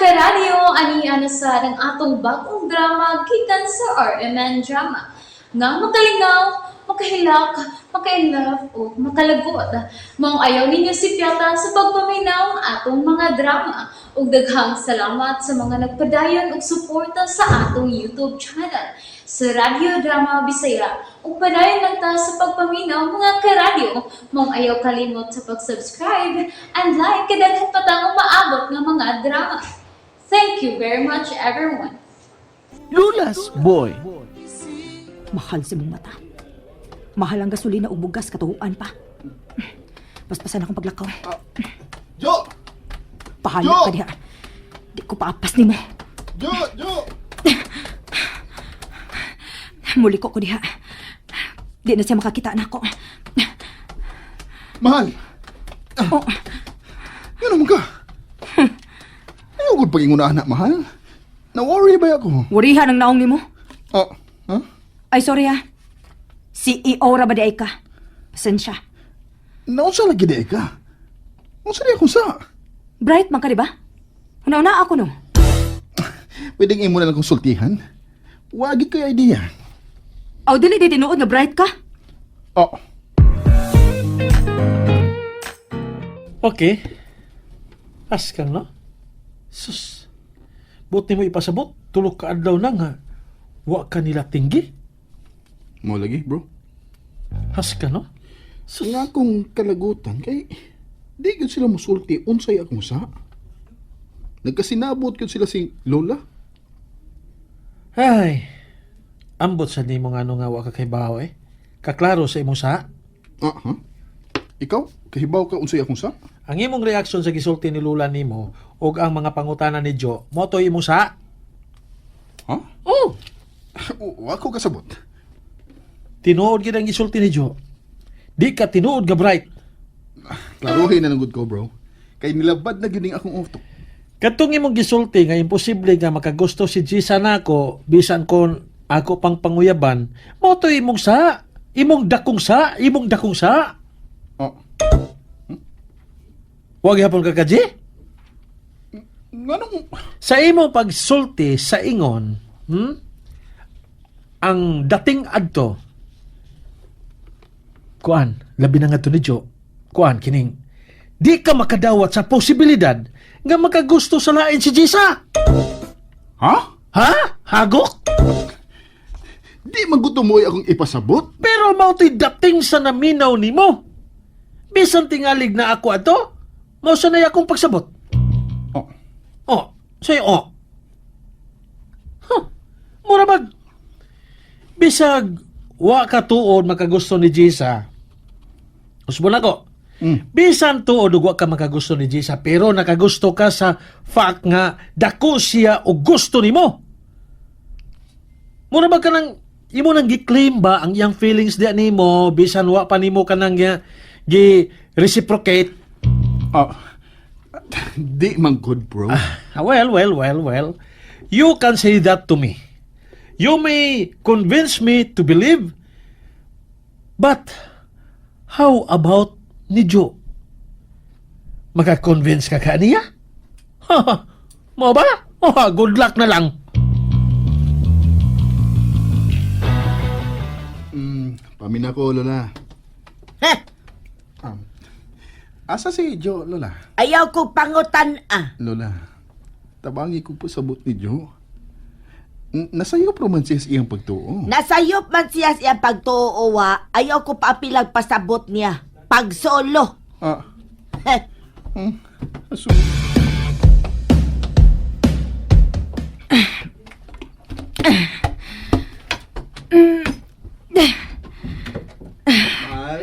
Karadyo, ani na sa ang atong bagong drama gikan sa RMN Drama. Nga makalingaw, makahilak, makainlove o makalagot. Maong ayaw ninyo sipyata sa pagpaminaw ang atong mga drama. Ug daghang salamat sa mga nagpadayon og suporta sa atong YouTube channel sa Radyo Drama Bisaya. Ug padayon lang ta sa pagpaminaw, mga karadyo. Maong ayaw kalimot sa pag-subscribe and like kay daghan pa tang umaabot nga mga drama. Thank you very much, everyone. Lula's Boy. Mahal sa mong mata. Mahal ang gasolina ug bugas katuhuan pa. Paspasan akong paglakaw. Jo! Pahalap Jo! ka diha. Di ko paapas nimo. Jo! Jo! Muliko ko diha. Di na siya makakita nako. Mahal! Oh, Yan naman ka! Ayaw gud pag-ingon na anak, mahal. Na-worry ba ako? warihan ang naong nimo. Ah, ha? Ay, sorry ah. CEO ra ba di ay ka? Pasensya. Naunsa lagi di ka? Unsa di akong sa? Bright man ka, di ba? Una-una ako no. Pwedeng imo na lang konsultihan. Wagi ko'y idea. Aw, dili di tinuod nga bright ka. Oh, Okay. Askang, no? Sus. Buti mo ipasabot. Tulog ka adlaw na nga. Wa ka nila tinggi. Mo lagi, bro. Haska, no? Sus. Nga akong kalagutan kay di gyud sila musulti unsay akong sa. Nagkasinabot gyud sila si Lola. Ay. Ambot sa nimo nga ano nga wa ka kay baho eh. Kaklaro sa imong sa. Ah, ha? Ikaw, kahibaw ka unsay akong sa? Ang imong reaksyon sa gisulti ni Lula nimo ug ang mga pangutana ni Jo, mo to imong sa. Ha? Oh, Wa ko kasabot. tinuod gid ang gisulti ni Jo. Di ka tinuod ga bright. Klarohin na lang gud ko, bro. Kay nilabad na gyud ning akong utok. Katong imong gisulti nga imposible nga makagusto si Gisa nako bisan kon ako pang panguyaban, mo to imong sa, imong dakong sa, imong dakong sa. Oh, Wa gihapon ka kaji? nganong Sa imong pagsulti sa ingon, Ang dating adto kuan, labi na nga to ni Jo. Kuan kining di ka makadawat sa posibilidad nga makagusto sa lain si Gisa. Ha? Ha? Hagok? Di man gud mo akong ipasabot. Pero mao to'y dating sa naminaw nimo. Bisan tingalig na ako ato, mao sanay akong pagsabot. Oh, Oh, say oh. Huh. Mura bag. Bisag wa ka tuod makagusto ni Jisa. Usbon ako. Bisan tuod ug wa ka makagusto ni Jisa pero nakagusto ka sa fact nga dako siya og gusto nimo. Mura ba ka nang imo nang gi-claim ba ang iyang feelings diya nimo bisan wa pa nimo kanang gi reciprocate? Oh. Di man good, bro. Ah, well, well, well, well. You can say that to me. You may convince me to believe. But how about ni Joe? Maka-convince ka ka niya? Mo ba? Oh, good luck na lang. Pamina ko, Lola. Heh, Asa si Joe, Lola? ayaw ko pangutan ah. Lola, tabangi ko po sabot ni Joe. Nasayop roman siya sa iyang pagtuo. Nasayop man siya sa iyang pagtuo wa, ayaw ko paapilag pasabot niya. Pagsolo. Ah, Heh, aso. Mahal?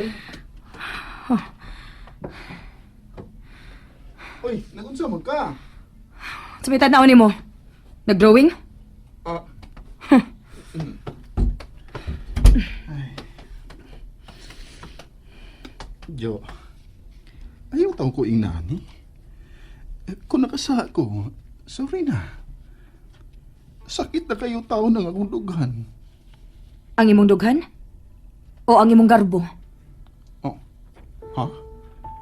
Uy, nagunsa man ka? Sa may tanaw nimo. Nag-drawing? Ah. Ay. Jo, ayaw taong ko inani. Eh, kung nakasa ko, sorry na. Sakit na kayo tao ng akong dughan. Ang imong dughan? O ang imong garbo? Oh. Ha?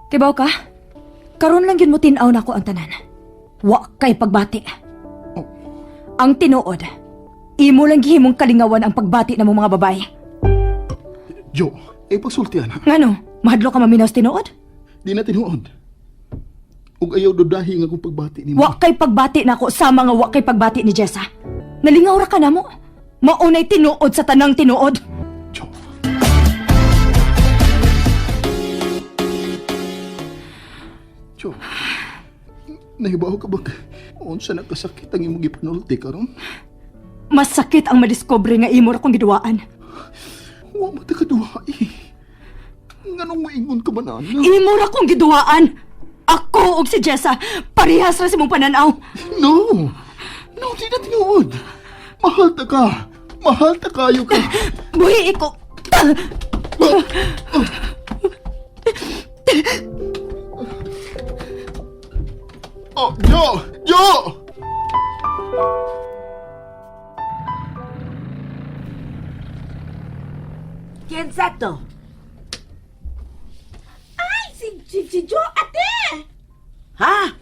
Tibaw ka? Karon lang yun mo tin-aw nako ang tanan. Wa kay pagbati. Oh. Ang tinuod, imo lang gihimong kalingawan ang pagbati na mong mga babae. Jo, ay pagsultian ha. Ngano, mahadlo ka maminaw sa tinuod? Di na tinuod. Ug ayaw dudahi nga akong pagbati nimo. Wa kay pagbati nako sama nga wa kay pagbati ni Jessa. Nalingaw ra ka namo. Maunay tinuod sa tanang tinuod. Jo. Jo. Nahibaw ka ba? Unsa na kasakit ang imong gipanulti karon? Masakit ang madiskubre nga imo ra kong giduwaan. Wa man ta kaduha eh. Nganong moingon ka man ana? Imo ra kong giduwaan. Ako ug si Jessa, parehas ra sa imong pananaw. No! No, di na tinuod. Mahal ta ka. Mahal ta kayo ka. Buhi ko. Oh, Jo! Jo! Kinsa to? Ay, si Jo, ate! Ha?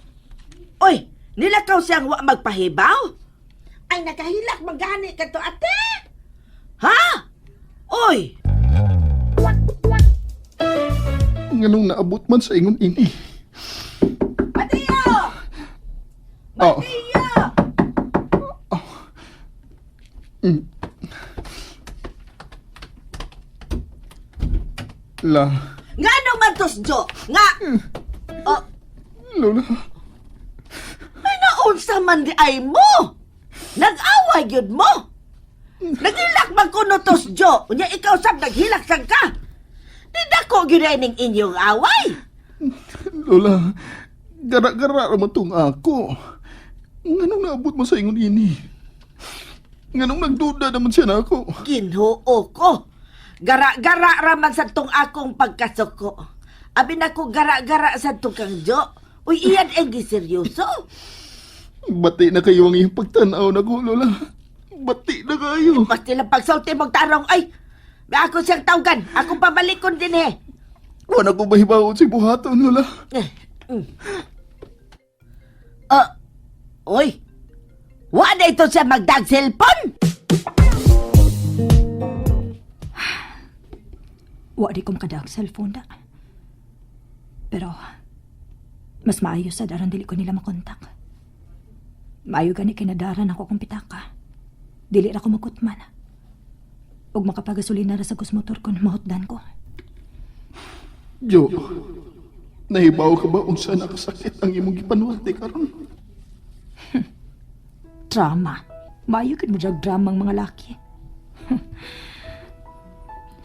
Oy, nilakaw siyang wa magpahibaw? Ay, nakahilak magani ka to, ate! Ha? Oy! Nganong naabot man sa ingon ini. Mateo! Oh. Mateo! La, Nga nung man tos, Jo? Nga! Oh, Lola. ay, naunsa man di ay mo! Nag-away yun mo! Naghilak man kuno tos, Jo! Unya ikaw sab naghilak sang ka! Di dako gyud ay ning inyong away! Lola, gara-gara raman tong ako. Nganong naabot man sa ingon ini? Nganong nagduda naman siya na ako? Ginoo ko. Gara-gara raman sa tong akong pagkasuko. Abi na ko gara-gara sa tong kang Jo. Uy, iyan ay giseryoso. Bati na kayo ang iyong pagtanaw na ko, Lola. Bati na kayo. Basta lang pagsulti mong tarong, ay, may ako siyang tawgan. Akong pabalikon din eh. Wala ko mahibaon sa buhaton, Lola. Eh, Uy, wa na ito siya magdag cellphone. Wa di ko makadaag cellphone da. Pero mas maayo sa daran dili ko nila makontak. Maayo gani kay nadaran ako kung pitaka. Dili ra ko magkutman. Ug makapagasolina ra sa motor kon mahutdan ko. Jo, nahibaw ka ba unsa nakasakit ang imong gipanulti karon? Drama. Maayo gid mo jag drama ang mga laki.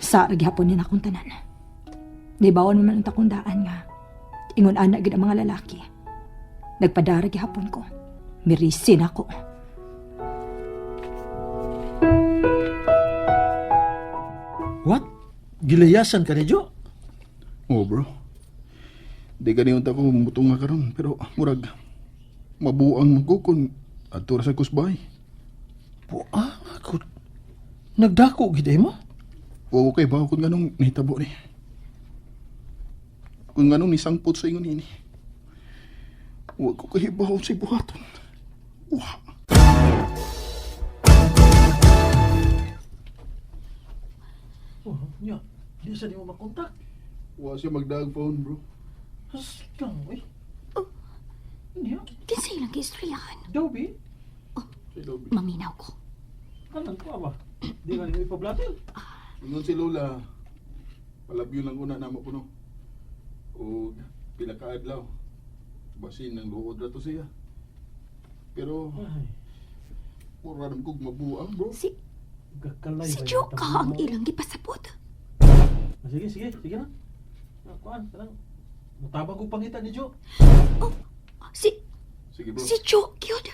Sa ra gihapon ni akong tanan. Naibawan man ang takong daan nga. Ingon ana gid ang mga lalaki. Nagpadara gihapon ko. Mirisin ako. What? Gilayasan ka ni Jo? Oh, bro. Di gani unta ko mutunga karon pero murag mabuang man ko kun adto ra sa kusbay. Buang ako. Nagdako gid eh mo? Wa ko kay bawo kun nganong nahitabo ni. Kung nganong nisangpot sa ingon ini. Wa ko kahibaw sa buhaton. Wa. Oh, nya. Di sa di mo makontak. Wa siya magdaag phone, bro. Hasgang, eh. Nya, Kinsay lang giistoryahan. daw bi. Si Lobi. Maminaw ko. Kanang ko ba? Di na nimo ipablatil. Ingon si Lola. Palabyo lang una namo kuno. O pila ka adlaw. Basin ng luod ra to siya. Pero Ay, mura ra kog mabuang, bro. Si gakalay. si ba Joe yung ka ang tamo? ilang gipasabot. Ah, sige, sige, sige na. Ah, Kuan, kanang mutabang kong pangita ni Joe. Oh, si Sige, bro. si Joe gyud.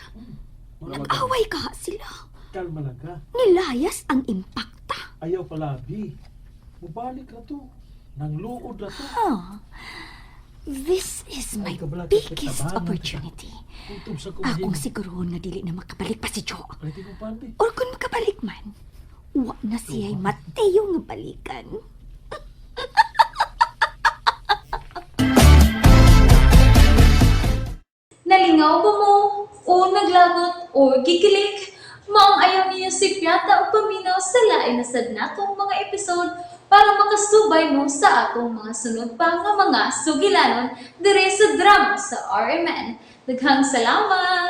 Salamat. Nag-away ka sila. Kalma lang ka. Nilayas ang impakta. Ayaw palabi. Mubalik ra to. Nang luod ra to. Ah, this is my Ay, kabala, biggest tabangan opportunity. Kutob sa kong Akong siguruhon nga dili na makabalik pa si Joe. Palitin ko panty. Or kung makabalik man, wa na siya'y Mateo nga balikan. Nalingaw Nalingaw ba mo? O naglagot o gikilig? Maong ayaw niyo si Piata o paminaw sa lain na sad natong mga episode para makasubay mo sa atong mga sunod pa nga mga sugilanon dire sa drama sa RMN. Daghang salamat!